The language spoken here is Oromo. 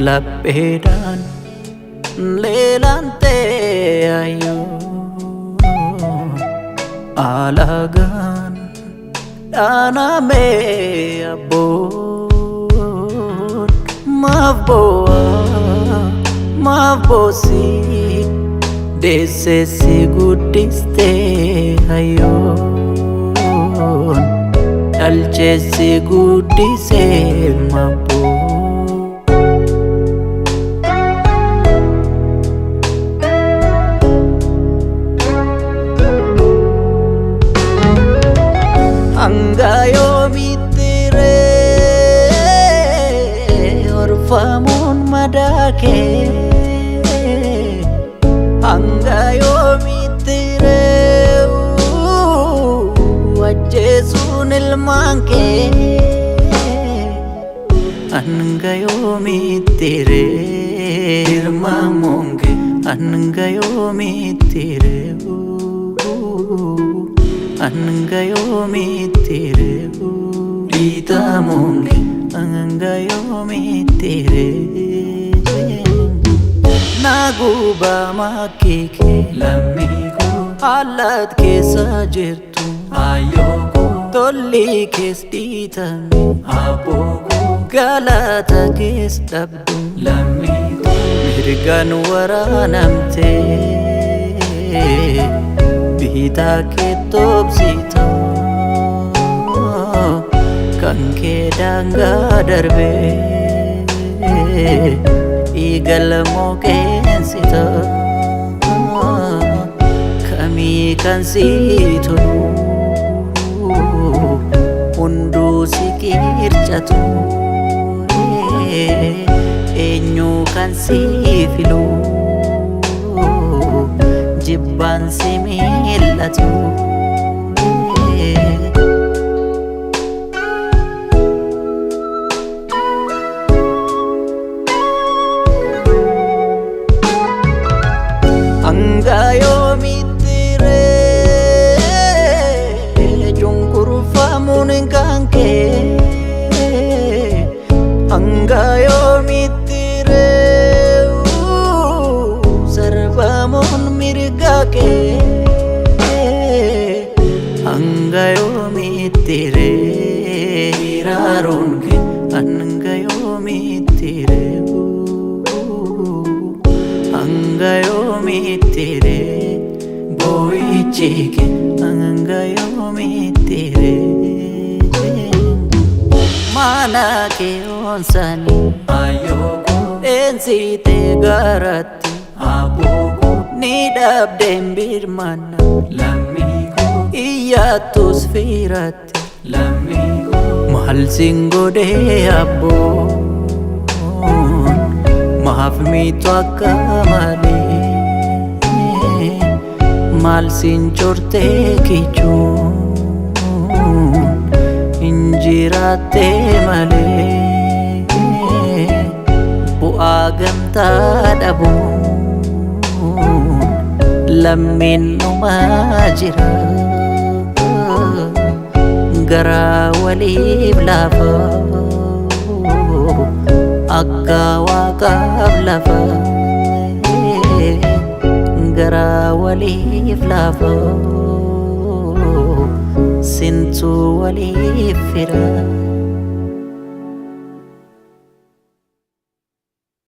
Lapheedhaan leelantee ayyoo alagaan dhaanamee abboon maaf boo'aa maaf boosii deessee si guddistee hayyoon dhalchee si guddisee mabboo. Hanga yoomitti ree orfamuun madaa kee? Hanga yoomitti ree ajjeesuun ilmaan kee? Hanga yoomitti ree hirmaamuun kee? Hanga yoomitti ree? Hanga yoomitti ree dhiitamuun kee? Hanga yoomitti ree? Naguba makkee Lammii koo haalat keessa jirtu ayyoo koo tolli kees dhiitame abboo koo galata kees dhabdu lammii koo mirgaan waraanamtee bitaa kee toobsita kan kee daangaa darbee dhiiga lamoo qeensita kamii kan sii tolu hunduu si qircatu eenyu kan sii filu jibbaan si miillatu. Hanga yoomitti ree cunqurfamuun kan kee? Hanga yoomitti ree sarbamuun mirga kee? Hanga yoomitti ree iraaruun kee? Hanga yoomitti ree? Hanga yoomitti ree boo'ichi kee? Hanga yoomitti ree? Mana kee onsanii ayyoo koo dheensitee garatti abboo koo ni dhabdeen birmanna lammii koo iyyattus firatti lammii koo maal siin godhee abboon maaf miitu akka malee maal siin cortee kichuun injiraattee malee bu'aa gamtaa dhabuun lammiin dhumaa jira garaa waliif laafa akka waaqaaf lafa garaa waliif laafa sintuu waliif fira.